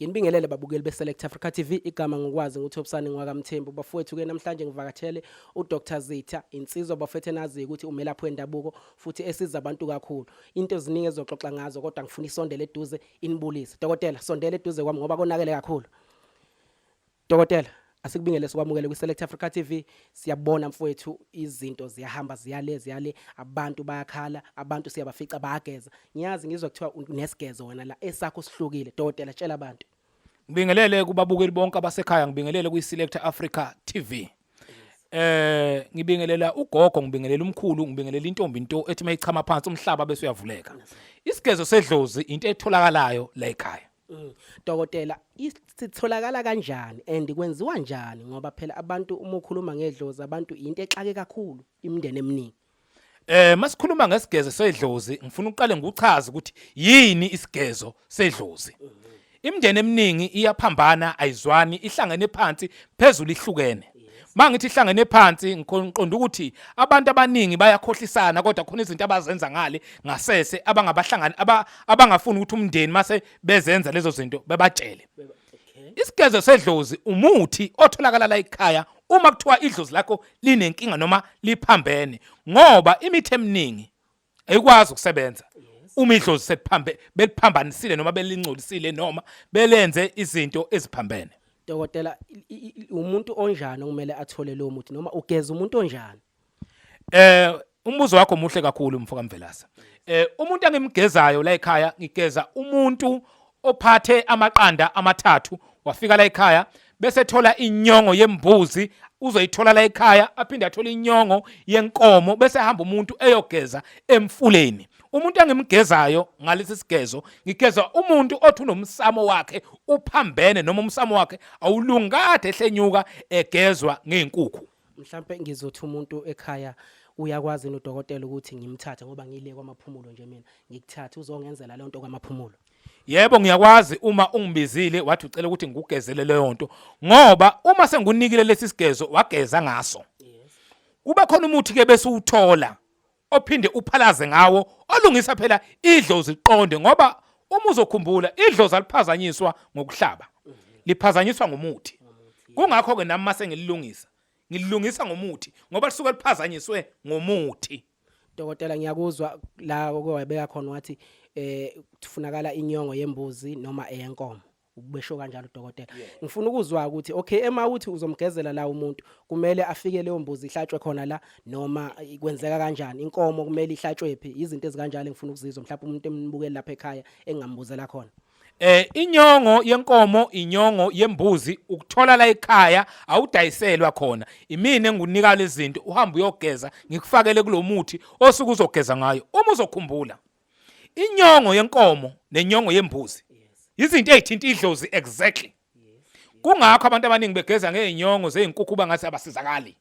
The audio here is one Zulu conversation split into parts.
Nginibingelele babukeli beSelect Africa TV, igama ngikwazi nguThobisane ngwakaMthembu. Bafowethu ke namhlanje ngivakathele uDr Zitha, insizwa bafethu enaziyo ukuthi umelaphi wendabuko futhi esiza abantu kakhulu. Into eziningi ezoxoxa ngazo kodwa ngifuna isondele eduze inibulise. Dokotela, sondela eduze kwami ngoba konakele kakhulu. Dokotela, asikubingele sikwamukele kwi-Select Africa TV. Siyabona mfowethu izinto ziyahamba ziyale ziyale, abantu bayakhala, abantu siyabafica bayageza. Ngiyazi ngizwa kuthiwa unesigezo wena la esakho sihlukile. Dokotela, tshela abantu. Ngibingelele kubabukeli bonke abasekhaya, ngibingelele kwi-Select Africa TV. Ngibingelela ugogo, ngibingelela umkhulu, ngibingelela intombi nto ethi mayichama phansi umhlaba bese uyavuleka. Isigezo sedlozi into etholakalayo la ekhaya. Dokotela, sitholakala kanjani and kwenziwa njani ngoba phela abantu uma ukhuluma ngedlozi abantu into exake kakhulu imindeni eminingi. Masikhuluma ngesigezo sedlozi ngifuna uqale ngikuchaze ukuthi yini isigezo sedlozi. Imindeni eminingi iyaphambana ayizwani ihlangene phansi phezulu ihlukene. Mangithi ihlangene phansi ngiqonda ukuthi abantu abaningi bayakhohlisana kodwa khona izinto abazenza ngale ngasese abangabahlangani abangafuni ukuthi umndeni mase bezenza lezo zinto bebatshele. Isigezo sedlozi umuthi otholakala la ekhaya uma kuthiwa idlozi lakho linenkinga noma liphambene ngoba imithi eminingi ayikwazi ukusebenza uma idlozi seliphambe beliphambanisile noma belingcolisile noma belenze izinto eziphambene. Dokotela, umuntu onjani okumele athole lowo muthi noma ugeza umuntu onjani? Umbuzo wakho muhle kakhulu mfoka Mvelase. Umuntu engimgezayo la ekhaya ngigeza umuntu ophathe amaqanda amathathu wafika la ekhaya bese thola inyongo yembuzi uzoyithola la ekhaya aphinde athole inyongo yenkomo bese hamba umuntu eyogeza emfuleni. Umuntu engimgezayo ngalesi sigezo ngigeza umuntu othi unomsamo wakhe uphambene noma umsamo wakhe awulungi kade ehlenyuka egezwa ngezinkukhu. Mhlampe ngizothi umuntu ekhaya uyakwazi nodokotela ukuthi ngimthathe ngoba ngile kwamaphumulo nje mina ngikuthathe uzongenzela le nto kwamaphumulo. Yebo ngiyakwazi uma ungibizile wathi ucela ukuthi ngikugezele leyo nto ngoba uma sengikunikile lesi sigezo wageza ngaso. Kuba khona umuthi ke bese uwuthola ophinde uphalaze ngawo olungisa phela idlozi liqonde ngoba uma uzokhumbula idlozi aliphazanyiswa ngokuhlaba liphazanyiswa ngomuthi. Kungakho ke nami mase ngililungisa ngililungisa ngomuthi ngoba lisuke liphazanyiswe ngomuthi. Dokotela, ngiyakuzwa la okwabeka khona wathi kufunakala inyongo yembuzi noma eyenkomo. Ubesho kanjalo dokotela. Ngifuna ukuzwa ukuthi okay ema uthi uzomgezela la umuntu kumele afike leyo mbuzi ihlatshwe khona la noma kwenzeka kanjani inkomo kumele ihlatshwe phi izinto ezikanjalo engifuna ukuzizwa mhlawumbe umuntu embukeli lapha ekhaya engingambuzela khona. Inyongo yenkomo inyongo yembuzi ukuthola la ekhaya awudayiselwa khona. Imina engunika lezi zinto uhamba uyogeza ngikufakele kulomuthi osuke uzogeza ngayo. Uma uzokhumbula inyongo yenkomo nenyongo yembuzi izinto ezithinta idlozi exactly. Kungakho abantu abaningi begeza ngezinyongo zezinkukhu bangathi abasizakali.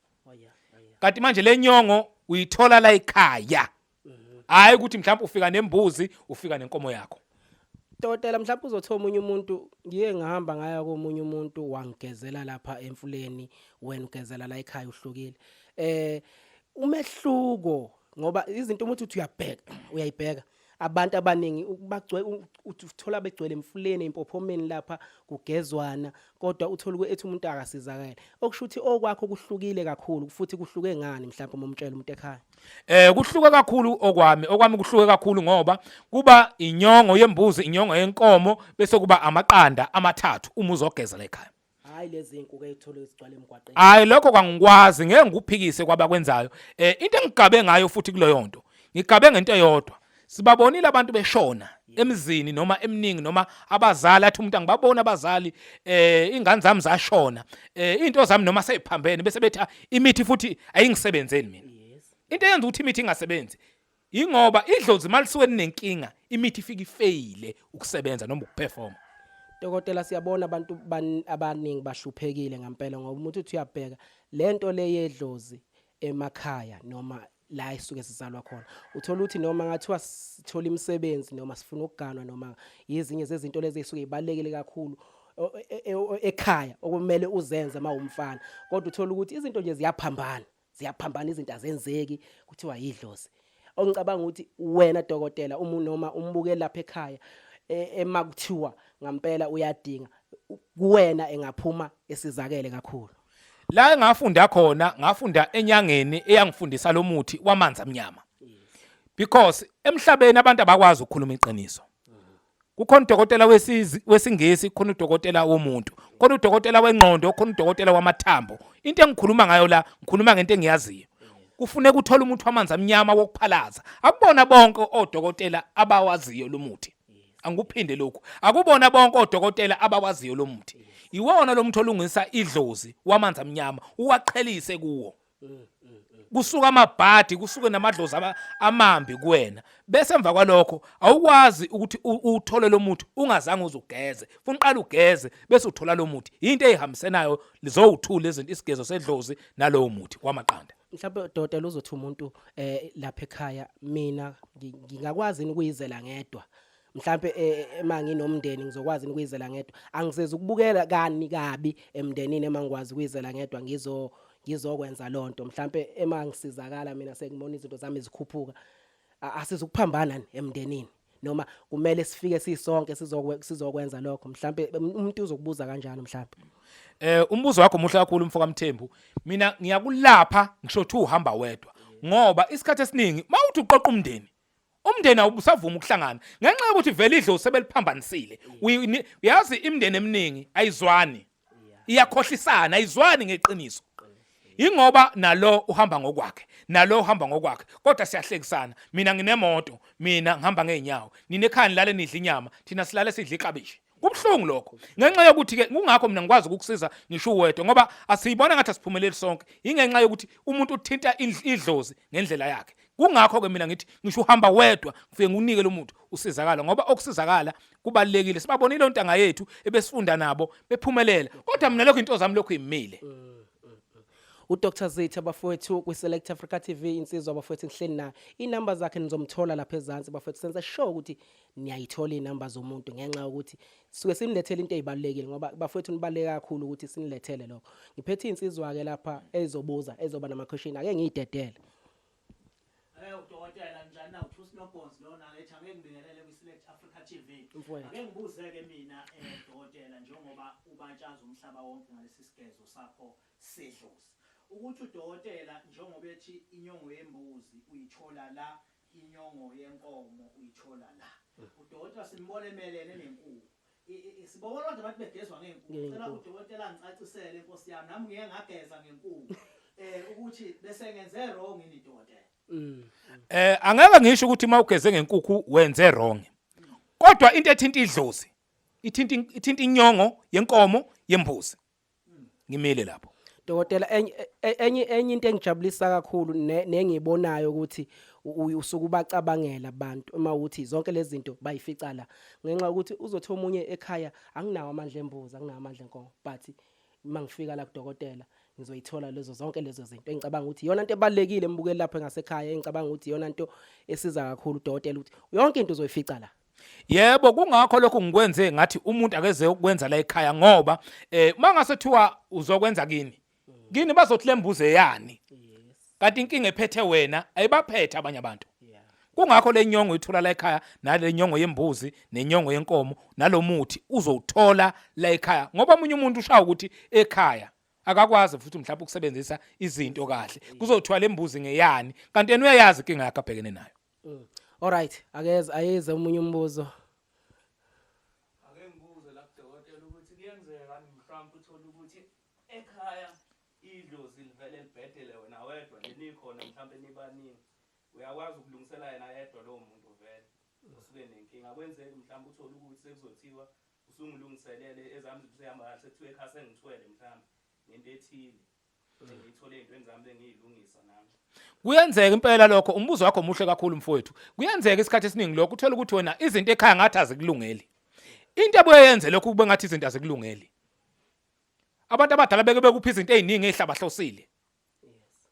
Kanti manje le nyongo uyithola la ekhaya. Hayi ukuthi mhlawumbe ufika nembuzi ufika nenkomo yakho. Dokotela, mhlawumbe uzothola omunye umuntu ngiye ngahamba ngaya komunye umuntu wangigezela lapha emfuleni wena ugezela la ekhaya uhlukile. Umehluko ngoba izinto umuntu uthi uyabheka uyayibheka abantu abaningi bagcwe uthola begcwele emfuleni empophomeni lapha kugezwana kodwa uthola ukuthi ethi umuntu akasizakele okusho ukuthi okwakho kuhlukile kakhulu futhi kuhluke ngani mhlawumbe uma umtshela umuntu ekhaya. Kuhluke kakhulu okwami, okwami kuhluke kakhulu ngoba kuba inyongo yembuzi, inyongo yenkomo bese kuba amaqanda amathathu uma uzogeza la ekhaya. Hayi lezi inkukhu ezitholwe zigcwele emgwaqeni. Hayi lokho kangikwazi ngeke ngikuphikise kwabakwenzayo. Into engigabe ngayo futhi kuleyo nto, ngigabe ngento eyodwa. Sibabonile abantu beshona emzini noma eminingi noma abazali athi umuntu angibabona abazali ingane zami zashona into zami noma seyiphambene bese bethi imithi futhi ayingisebenzeli mina. Into eyenza ukuthi imithi ingasebenzi ingoba idlozi malisuke linenkinga imithi ifike ifeyile ukusebenza noma ukuperforma. Dokotela, siyabona abantu abaningi bahluphekile ngempela ngoba umuntu uthi uyabheka lento le yedlozi emakhaya noma la esuke sizalwa khona uthola ukuthi noma ngathiwa sithola imisebenzi noma sifuna ukuganwa noma yizinye zezinto lezi ezisuke zibalekile kakhulu ekhaya okumele uzenze mawumfana kodwa uthola ukuthi izinto nje ziyaphambana ziyaphambana izinto azenzeki kuthiwa yidlozi. Ongicabanga ukuthi wena dokotela uma noma umbukeli lapha ekhaya ema kuthiwa ngampela uyadinga kuwena engaphuma esizakele kakhulu. La engafunda khona ngafunda enyangeni eyangifundisa lo muthi wamanzi amnyama. Because emhlabeni abantu abakwazi ukukhuluma iqiniso. Kukhona udokotela wesingisi, kukhona udokotela womuntu, kukhona udokotela wengqondo, kukhona udokotela wamathambo. Into engikhuluma ngayo la, ngikhuluma ngento engiyaziyo. Kufuneka uthole umuthi wamanzi amnyama wokuphalaza. Akubona bonke odokotela abawaziyo lo muthi. Angikuphinde lokhu. Akubona bonke odokotela abawaziyo lo muthi. Iwona lo muthi olungisa idlozi wamanzi amnyama, uwaqhelise kuwo. Kusuka amabhadi, kusuke namadlozi amambi kuwena. Bese emva kwalokho awukwazi ukuthi uthole lo muthi ungazange uze ugeze. Funa uqale ugeze bese uthola lo muthi. Into ezihambisenayo lizowuthula izinto isigezo sedlozi nalowo muthi wamaqanda. Mhlawumbe dokotela uzothi umuntu lapha ekhaya mina ngingakwazi yini ukuyizela ngedwa mhlambe ema nginomndeni ngizokwazi yini ukuyizela ngedwa angisezi ukubukela kani kabi emndenini ema ngikwazi ukuyizela ngedwa ngizo ngizokwenza lonto mhlambe ema ngisizakala mina sengibona izinto zami zikhuphuka asizukuphambana emndenini noma kumele sifike sisonke sizokwenza lokho mhlambe umuntu uzokubuza kanjalo mhlambe. Umbuzo wakho muhle kakhulu mfoka Mthembu. Mina ngiyakulapha ngisho thi uhamba wedwa ngoba isikhathi esiningi mawuthi uqoqa umndeni umndeni awusavuma ukuhlangana ngenxa yokuthi vele idlozi sebeliphambanisile. Uyazi imindeni eminingi ayizwani, iyakhohlisana, ayizwani ngeqiniso. Ingoba nalo uhamba ngokwakhe, nalo uhamba ngokwakhe, kodwa siyahlekisana. Mina nginemoto, mina ngihamba ngeenyawo. Nina ekhaya nilale nidla inyama, thina silale sidla iklabishi. Kubuhlungu lokho. Ngenxa yokuthi ke kungakho mina ngikwazi ukukusiza ngisho uwedwa ngoba asiyibona ngathi asiphumeleli sonke. Ingenxa yokuthi umuntu uthinta idlozi ngendlela yakhe. Kungakho ke mina ngithi ngisho uhamba wedwa ngifike ngikunike lo muntu usizakala ngoba okusizakala kubalekile. Sibabonile ontanga yethu ebesifunda nabo bephumelela. Kodwa mina lokho into zami lokhu imile. UDr Zitha bafowethu kwi-Select Africa TV insizwa bafowethu ngihleli nayo. Inamba zakhe nizomthola lapha ezansi bafowethu senze sure ukuthi niyayithola iy'namba zomuntu ngenxa yokuthi suke sinilethele into ey'balulekile ngoba bafowethu nibaluleke kakhulu ukuthi sinilethele lokho. Ngiphethe iy'nsizwa-ke lapha ezobuza ezoba nama-question ake ngiyidedele. Hey udokotela njani na uthusi nobhonzi lona ethi ake ngibingelele kwi-Select Africa TV. Mfowethu. Ake ngibuze-ke mina dokotela njengoba ubatshaza umhlaba wonke ngalesi sigezo sakho sedlozi. Ukuthi udokotela njengoba ethi inyongo yembuzi uyithola la inyongo yenkomo uyithola la. Udokotela simbona emelene nenkukhu. Sibona kodwa abantu begezwa ngenkukhu. Ngicela udokotela angicacisele nkosi yami nami ngiye ngageza ngenkukhu. Ukuthi bese ngenze wrong yini dokotela? Angeke ngisho ukuthi uma ugeze ngenkukhu wenze wrong. Kodwa into ethinta idlozi ithinta inyongo yenkomo yembuzi. Ngimile lapho. Dokotela enye into engijabulisa kakhulu nengiyibonayo ukuthi usuke ubacabangela abantu uma uthi zonke lezi zinto bayifica la ngenxa yokuthi uzothi omunye ekhaya anginawo amandla embuzi anginawo amandla enkomo but uma ngifika la kudokotela ngizoyithola lezo zonke lezo zinto engicabanga ukuthi iyona nto ebalulekile embukeli lapho ngasekhaya engicabanga ukuthi iyona nto esiza kakhulu udokotela ukuthi yonke into uzoyifica la. Yebo kungakho lokho ngikwenze ngathi umuntu akeze ukwenza la ekhaya ngoba mangase thiwa uzokwenza kini kini bazothi lembuze yani kanti inkinga ephethe wena ayibaphethe abanye abantu. Kungakho le nyongo ithola la ekhaya nale nyongo yembuzi nenyongo yenkomo nalomuthi uzowuthola la ekhaya ngoba omunye umuntu ushaya ukuthi ekhaya akakwazi futhi mhlawumbe ukusebenzisa izinto kahle kuzothiwa lembuzi ngeyani kanti yena uyayazi inkinga yakhe abhekene nayo. Alright, akeze ayeze omunye umbuzo. Ake ngibuze la kudokotela ukuthi kuyenzeka mhlawumbe uthole ukuthi ekhaya idlozi livele libhedele wena wedwa nje nikhona mhlawumbe nibaningi uyakwazi ukulungisela yena yedwa lowo muntu vele osuke nenkinga akwenzeki mhlawumbe uthole ukuthi sekuzothiwa usungilungiselele ezami izinto sehamba kahle sekuthiwa ekhaya sengithwele mhlawumbe ngento ethile engiyithole ey'ntweni zami bengiyilungisa nami. Kuyenzeka impela lokho, umbuzo wakho muhle kakhulu mfowethu. Kuyenzeka isikhathi esiningi lokho uthola ukuthi wena izinto ekhaya ngathi azikulungeli. Into ebuye yenze lokhu kube ngathi izinto azikulungeli. Abantu abadala beke bekupha izinto eziningi ezihlabahlosile.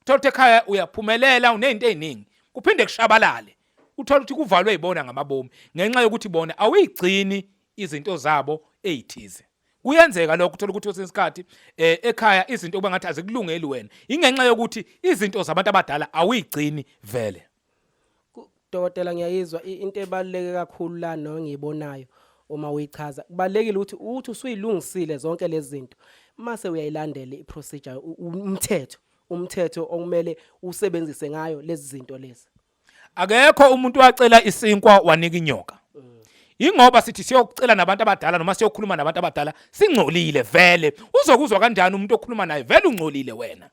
Uthola ukuthi ekhaya uyaphumelela unezinto eziningi kuphinde kushabalale. Uthola ukuthi kuvalwe ibona ngamabomu ngenxa yokuthi bona awuyigcini izinto zabo ezithize. Kuyenzeka lokho uthola ukuthi kwesinye isikhathi ekhaya izinto kuba ngathi azikulungeli wena ingenxa yokuthi izinto zabantu abadala awuyigcini vele. Dokotela ngiyayizwa into ebaluleke kakhulu la nongiyibonayo. Uma uyichaza kubalekile ukuthi uthi usuyilungisile zonke lezi zinto mase uyayilandela iprocedure umthetho umthetho okumele usebenzise ngayo lezi zinto lezi. Akekho umuntu wacela isinkwa wanika inyoka. Ingoba sithi siyokucela nabantu abadala noma siyokhuluma nabantu abadala singcolile vele. Uzokuzwa kanjani umuntu okhuluma naye vele ungcolile wena?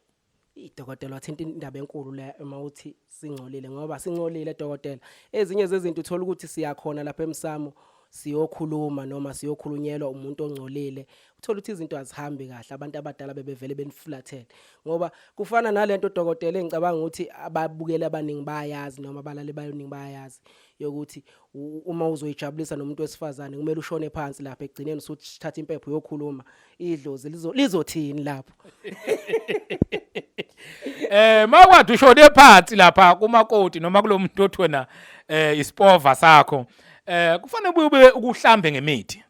Idokotela wathinta indaba enkulu le uma uthi singcolile ngoba singcolile dokotela. Ezinye zezinto uthola ukuthi siyakhona lapha emsamo siyokhuluma noma siyokhulunyelwa umuntu ongcolile uthola ukuthi izinto azihambi kahle abantu abadala bebevele benifulathele ngoba kufana nalento dokotela engicabanga ukuthi ababukeli abaningi bayazi noma abalali abaningi bayazi yokuthi uma uzoyijabulisa nomuntu wesifazane kumele ushone phansi lapha ekugcineni usuthatha impepho uyokhuluma idlozi lizothini lapho. Makwade ushone phansi lapha kumakoti noma kulomuntu othi wena isipova sakho kufanele ubuye ube ukuhlambe ngemithi.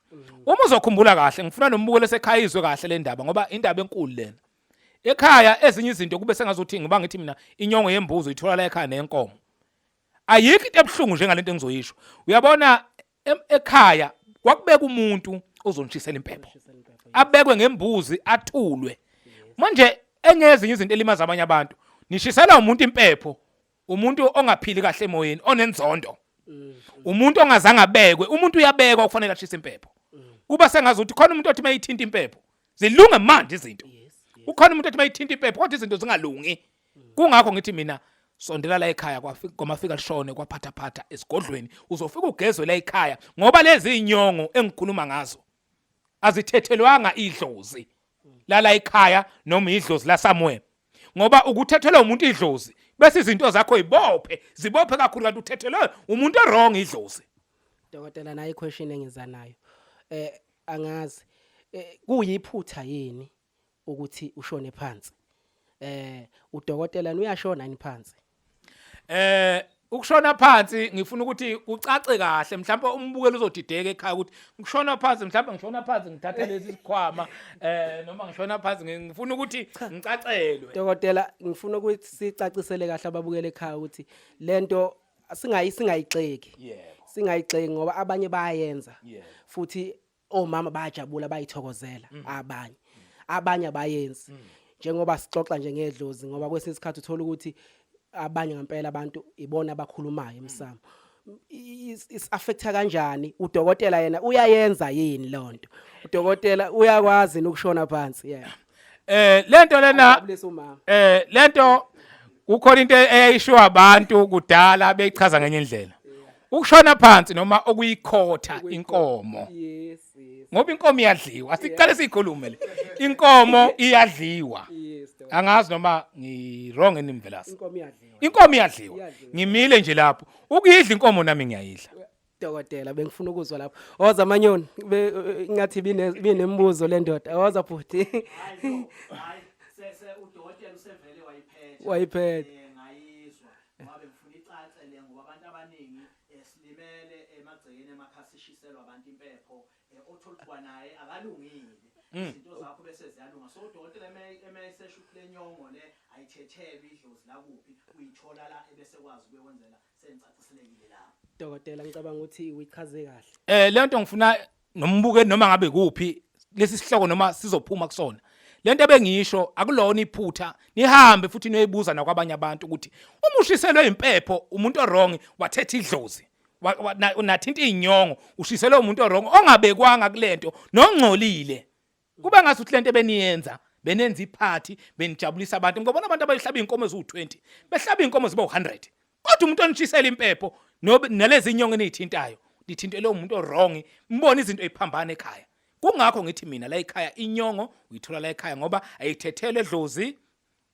Uma uzokhumbula kahle ngifuna nombukelo esekhaya izwe kahle le ndaba ngoba indaba enkulu lena. Ekhaya ezinye izinto kube sengazuthi ngoba ngithi mina inyongo yembuzi uyithola la ekhaya nenkomo. Ayikho into ebuhlungu njengalento engizoyisho. Uyabona ekhaya kwakubeka umuntu ozonishisela impepho. Abekwe ngembuzi athulwe. Manje enye yezinye izinto elimaza abanye abantu nishisela umuntu impepho umuntu ongaphili kahle emoyeni onenzondo umuntu ongazange abekwe umuntu uyabekwa kufanele ashise impepho kuba sengazuthi khona umuntu othi mayithinta impepho zilunge manje izinto ukhona umuntu othi mayithinta impepho kodwa izinto zingalungi kungakho ngithi mina sondela la ekhaya kwafika kwamafika lishone kwaphathaphatha esigodlweni uzofika ugezwe la ekhaya ngoba lezi inyongo engikhuluma ngazo azithethelwanga idlozi lala ekhaya noma idlozi la somewhere ngoba ukuthethelwa umuntu idlozi bese izinto zakho ibophe zibophe kakhulu kanti uthethelwe umuntu wrong idlozi. Dokotela nayi question engiza nayo angazi kuyiphutha yini ukuthi ushone phansi udokotela uyashona yini phansi? Ukushona phansi ngifuna ukuthi kucace kahle mhlawumbe umbukeli uzodideka ekhaya ukuthi ngishona phansi mhlawumbe ngishona phansi ngithatha lesi sikhwama noma ngishona phansi ngifuna ukuthi ngicacelwe. Dokotela ngifuna ukuthi sicacisele kahle ababukeli ekhaya ukuthi lento singayigxeki. Singayigxeki ngoba abanye bayayenza. Futhi omama bayajabula bayithokozela abanye. Abanye abayenzi. Njengoba sixoxa nje ngedlozi ngoba kwesinye isikhathi uthola ukuthi abanye ngempela abantu ibona abakhulumayo emsamo. Is affecta kanjani udokotela yena uyayenza yini lonto? Udokotela uyakwazi ukushona phansi yeah. Lento lena Ajabulise umama. Lento kukhona into eyayishiwa abantu kudala beyichaza ngenye indlela. Ukushona phansi noma okuyikhotha inkomo. Yes, yes. Ngoba inkomo iyadliwa. Asiqale siyikhulume le. Inkomo iyadliwa. Yes, dokotela. Angazi noma ngi wrong yini Mvelase. Inkomo iyadliwa. Inkomo iyadliwa. Iyadliwa. Ngimile nje lapho. Ukuyidla inkomo nami ngiyayidla. Dokotela bengifuna ukuzwa lapho. Woza Manyoni ngathi binembuzo le ndoda. Woza bhuti. Hayi no, hayi se se udokotela usevele wayiphetha. Wayiphetha. Ngayizwa ngoba bengifuna icace le ngoba abantu abaningi silimele emagcekeni emakhasi ishiselwa abantu impepho othola ukuthi kwanaye akalungile. Izinto zakho bese ziyalunga. So udokotela emesesho ukuthi le nyongo le ayithethelwe idlozi lakuphi uyithola la ebese kwazi ukuyokwenzela sengicaciselekile la. Dokotela ngicabanga ukuthi uyichaze kahle. Lento ngifuna nombuke noma ngabe kuphi lesi sihloko noma sizophuma kusona. Lento ebengiyisho akulona iphutha nihambe futhi niyoyibuza nakwabanye abantu ukuthi uma ushiselwe impepho umuntu wrong wathetha idlozi nathinta inyongo ushiselwe umuntu wrong ongabekwanga kulento nongcolile. Kuba ngathi ukuthi lento ebeniyenza benenza iphathi benijabulisa abantu ngibona abantu abayihlaba inkomo eziwu20 behlaba inkomo ziba u100 kodwa umuntu onishisela impepho nalezi inyongo eniyithintayo nithintele umuntu owrong mbona izinto eziphambana ekhaya. Kungakho ngithi mina la ekhaya inyongo uyithola la ekhaya ngoba ayithethelwe edlozi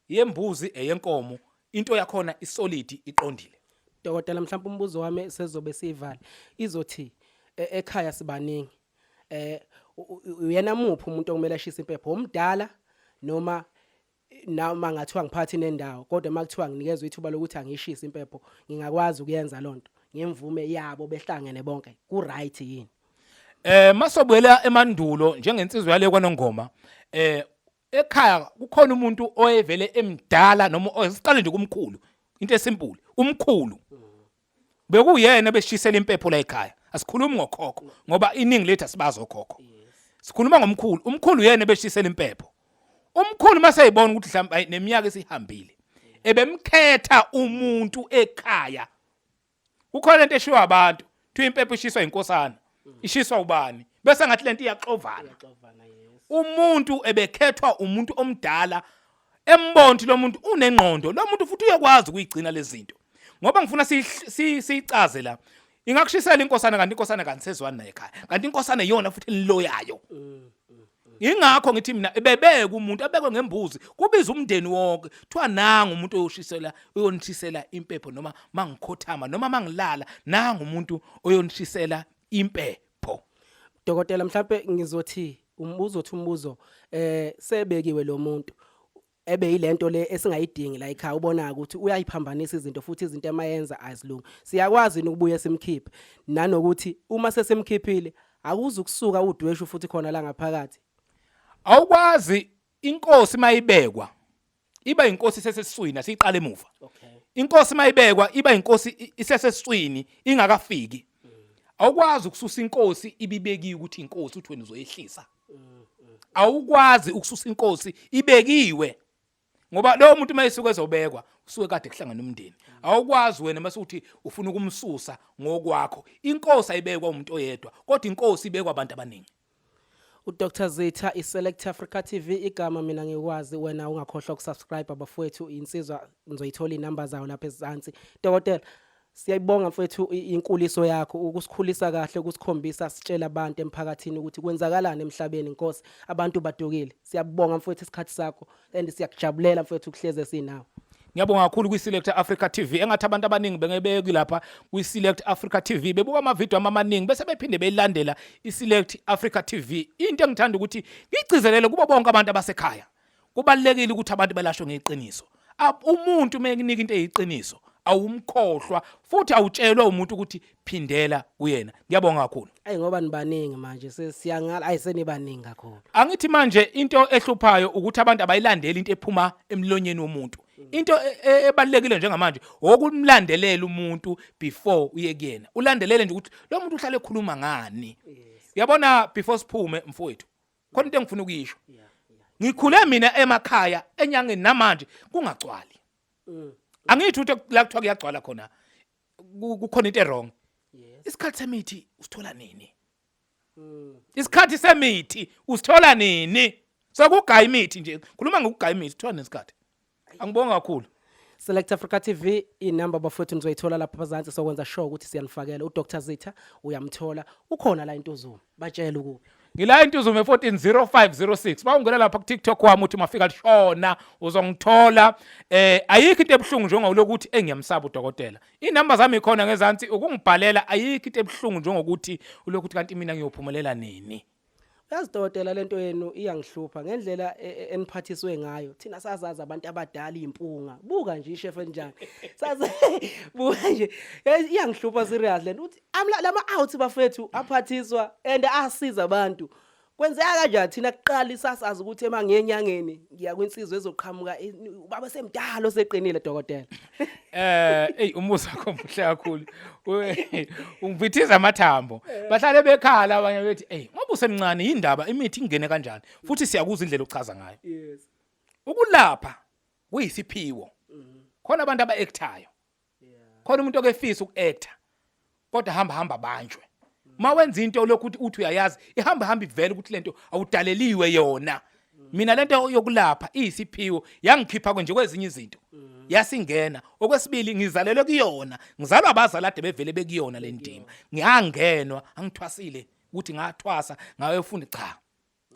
yembuzi eyenkomo into yakhona isolid iqondile. Dokotela mhlawumbe umbuzo wami sezobe sivala izothi ekhaya sibaningi uyena muphi umuntu okumele ashise impepho omdala noma noma ngathiwa ngiphathi nendawo kodwa makuthiwa nginikezwe ithuba lokuthi angishise impepho ngingakwazi ukuyenza lonto ngemvume yabo behlangene bonke ku right yini? Masobuyela emandulo njengensizwa yale kwaNongoma ekhaya kukhona umuntu oyevele emdala noma siqale nje kumkhulu into esimple umkhulu bekuyena beshisela impepho la ekhaya. Asikhulumi ngokhokho ngoba iningi lethu asibazi okhokho. Sikhuluma ngomkhulu. Umkhulu uyena ebeshisela impepho. Umkhulu mase eyibona ukuthi mhlawumbe ayi neminyaka esihambile. Ebemkhetha umuntu ekhaya. Kukhona lento eshiwo abantu, kuthiwa impepho ishiswa inkosana. Ishiswa ubani? Bese ngathi lento iyaxovana. Umuntu ebekhethwa umuntu omdala embona ukuthi lo muntu unengqondo, lo muntu futhi uyakwazi ukuyigcina lezi zinto. Ngoba ngifuna siyicaze la. Ingakushisela inkosana kanti inkosana kanisezwani naye ekhaya. Kanti inkosana iyona futhi eniloyayo. Ingakho ngithi mina ebebeke umuntu abekwe ngembuzi kubiza umndeni wonke kuthiwa nangu umuntu oyoshisela oyonishisela impepho noma mangikhothama noma mangilala nangu umuntu oyonishisela impepho. Dokotela mhlampe ngizothi umbuzo uthi umbuzo eh sebekiwe lo muntu ebe yilento le esingayidingi la ekhaya ubona ukuthi uyayiphambanisa izinto futhi izinto emayenza azilungi siyakwazi ukubuye simkhiphe nanokuthi uma sesimkhiphile akuze ukusuka udweshu futhi khona la ngaphakathi. Awukwazi inkosi mayibekwa iba inkosi isesesiswini asiyiqala emuva. Okay. Inkosi mayibekwa iba inkosi isesesiswini ingakafiki. Awukwazi ukususa inkosi ibibekiwe ukuthi inkosi uthi wena uzoyehlisa. Awukwazi ukususa inkosi ibekiwe. Ngoba lowo muntu uma esuke ezobekwa usuke kade kuhlangana umndeni. Awukwazi wena mase uthi ufuna ukumsusa ngokwakho. Inkosi ayibekwa umuntu oyedwa, kodwa inkosi ibekwa abantu abaningi. UDr Zitha iSelect Africa TV igama mina ngikwazi wena ungakhohlwa ukusubscribe bafowethu insizwa nizoyithola inamba zawo lapha ezansi. Dokotela siyayibonga mfowethu inkuliso yakho ukusikhulisa kahle ukusikhombisa sitshela abantu emphakathini ukuthi kwenzakalani emhlabeni Nkosi abantu badukile. Siyabonga mfowethu isikhathi sakho and siyakujabulela mfowethu ukuhleze sinawe. Ngiyabonga kakhulu kwi-Select Africa TV. Engathi abantu abaningi bengebeki lapha kwi-Select Africa TV bebuka amavidiyo ami amaningi bese bephinde beyilandela i-Select Africa TV. Into engithanda ukuthi ngigcizelele kubo bonke abantu abasekhaya. Kubalulekile ukuthi abantu belashwe ngeqiniso. Umuntu uma ekunika into eyiqiniso awumkhohlwa futhi awutshelwa umuntu ukuthi phindela kuyena. Ngiyabonga kakhulu. Ayi ngoba nibaningi manje sesiyangala ayi senibaningi kakhulu. Angithi manje into ehluphayo ukuthi abantu abayilandeli into ephuma emlonyeni womuntu. Into ebalulekile njengamanje okumlandelela umuntu before uye kuyena. Ulandelele nje ukuthi lo muntu uhlale ekhuluma ngani. Uyabona before siphume mfowethu. Khona into engifuna ukuyisho. Ngikhule mina emakhaya enyangeni namanje kungagcwali. Angithi ukuthi la kuthiwa kuyagcwala khona kukhona into erong. Isikhathi semithi usithola nini? Isikhathi semithi usithola nini? Sokugaya imithi nje. Khuluma ngokugaya imithi uthola nesikhathi. Angibonga kakhulu. Select Africa TV inamba bafowethu nizoyithola lapha phansi sokwenza sure ukuthi siyanifakela uDr Zitha uyamthola ukhona la eNtuzuma batshela ukuphi. Ngila eNtuzuma 140506. Bawungena lapha ku TikTok wami uthi mafika lishona uzongithola. Eh ayikho into ebuhlungu njengokuthi engiyamsaba udokotela. Inamba zami ikhona ngezansi ukungibhalela ayikho into ebuhlungu njengokuthi ulokhu uthi kanti mina ngiyophumelela nini. Uyazi dokotela lento yenu iyangihlupha ngendlela eniphathiswe ngayo. Thina sazazi abantu abadala impunga. Buka nje ishef enjani. Sazi buka nje iyangihlupha serious lento uthi lama out bafethu aphathiswa and asiza abantu. Kwenzeka kanjani thina kuqala isasazi ukuthi ema ngenyangeni ngiya kwinsizwa ezoqhamuka ubaba semdala oseqinile dokotela. Eh ey umuzi wakho muhle kakhulu. Ungivithiza amathambo. Bahlale bekhala abanye bethi ey ngoba usemncane indaba imithi ingene kanjani futhi siyakuzwa indlela ochaza ngayo. Yes. Ukulapha kuyisiphiwo. Khona abantu aba-actayo. Khona umuntu okefisa uku-acta kodwa hamba hamba banjwe. Uma wenza into lokhu uthi uthi uyayazi ihamba hamba ivele ukuthi lento awudaleliwe yona. Mina lento yokulapha iyisiphiwo yangikhipha nje kwezinye izinto. Yasingena. Okwesibili ngizalelwe kuyona. Ngizalwa abazali ade bevele bekuyona le ndima. Ngiyangenwa angithwasile ukuthi ngathwasa ngayofunda cha.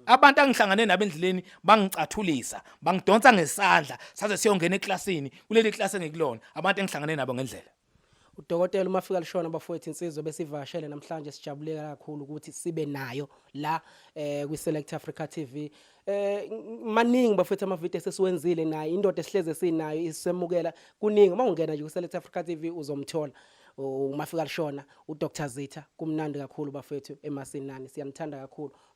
Abantu angihlangane nabo endleleni bangicathulisa, bangidonsa ngesandla saze siyongena eklasini, kuleli klasi engikulona, abantu engihlangane nabo ngendlela. Udokotela uMafika Lishona bafowethu insizwa besivakashele namhlanje sijabule kakhulu ukuthi sibe nayo la eh kwi Select Africa TV. Eh maningi bafowethu ama video esesiwenzile naye indoda esihleze sinayo isemukela kuningi uma ungena nje ku Select Africa TV uzomthola uMafika Lishona uDr Zitha kumnandi kakhulu bafowethu emasinani siyanithanda kakhulu.